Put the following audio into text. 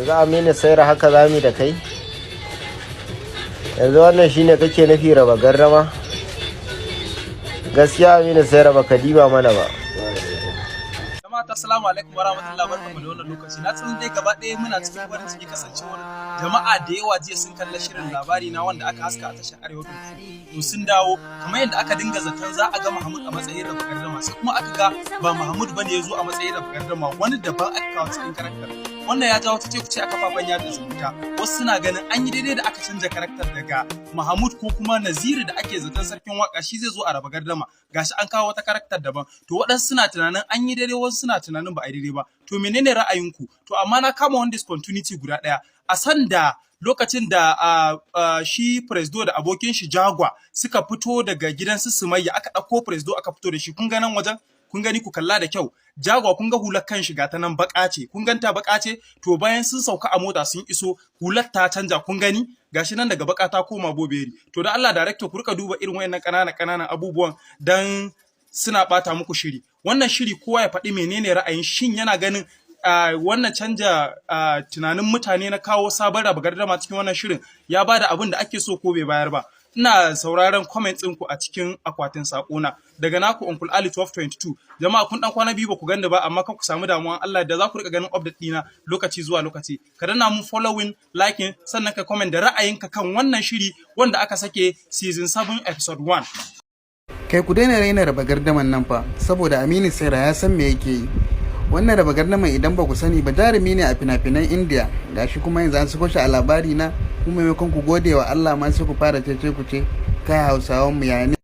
Yanzu Aminu Saira, haka zami da kai? Yanzu wannan shine kake nufi raba gardama? Gaskiya Aminu Saira, baka diba mana ba. Jama'a, assalamu alaikum wa rahmatullahi, barkamu da wannan lokaci. Na san dai gaba ɗaya muna cikin farin ciki, kasancewar jama'a da yawa jiya sun kalla shirin Labari Na wanda aka haska a tashar Arewa 24. To, sun dawo kamar yadda aka dinga zaton za a ga Mahmud a matsayin raba gardama, sai kuma aka ga ba Mahmud bane ya zo a matsayin raba gardama, wani daban aka kawo cikin character. Wannan ya jawo ta ce a kafafen yada zumunta. Wasu suna ganin an yi daidai da aka canja character daga Mahmud ko kuma Naziru da ake zaton sarkin waka shi zai zo a raba gardama. Gashi an kawo wata character daban. To, waɗansu suna tunanin an yi daidai, wasu suna tunanin ba a yi daidai ba. To, menene ra'ayinku? To, amma na kama wani discontinuity guda ɗaya. A san da lokacin da shi Presdo da abokin shi Jagwa suka fito daga gidan su Sumayya, aka ɗauko Presdo aka fito da shi. Kun ga nan wajen? Kun gani? Ku kalla da kyau. Jagwa, kun ga hular kan shi ta nan baka ce? Kun ganta baka ce? To, bayan sun sauka a mota sun iso, hular ta canja. Kun gani? Gashi nan daga baka ta koma boberi. To, da Allah director, ku rika duba irin wayannan ƙananan ƙananan abubuwan dan suna bata muku shiri. Wannan shiri, kowa ya faɗi menene ra'ayin shin, yana ganin wannan canja tunanin mutane na kawo sabon raba gardama cikin wannan shirin ya bada abin da ake so ko bai bayar ba? Ina sauraron comment ɗinku a cikin akwatin saƙona. Daga naku Uncle Ali 1222. Jama'a, kun dan kwana biyu ba ku ganda ba, amma kan ku samu damuwa, Allah da za ku rika ganin update ɗina lokaci zuwa lokaci. Ka danna mun following, liking, sannan ka comment da ra'ayinka kan wannan shiri wanda aka sake, season 7 episode 1. Kai, ku daina raina raba gardaman nan fa, saboda Aminu Saira ya san me yake yi. Wannan raba gardaman, idan ba ku sani ba, jarumi ne a fina-finan India. Gashi kuma yanzu an sako shi a Labari Na. Kuma maimakon ku gode wa Allah ma, sai ku fara cece ku ce. Kai, Hausawan mu, ya ne?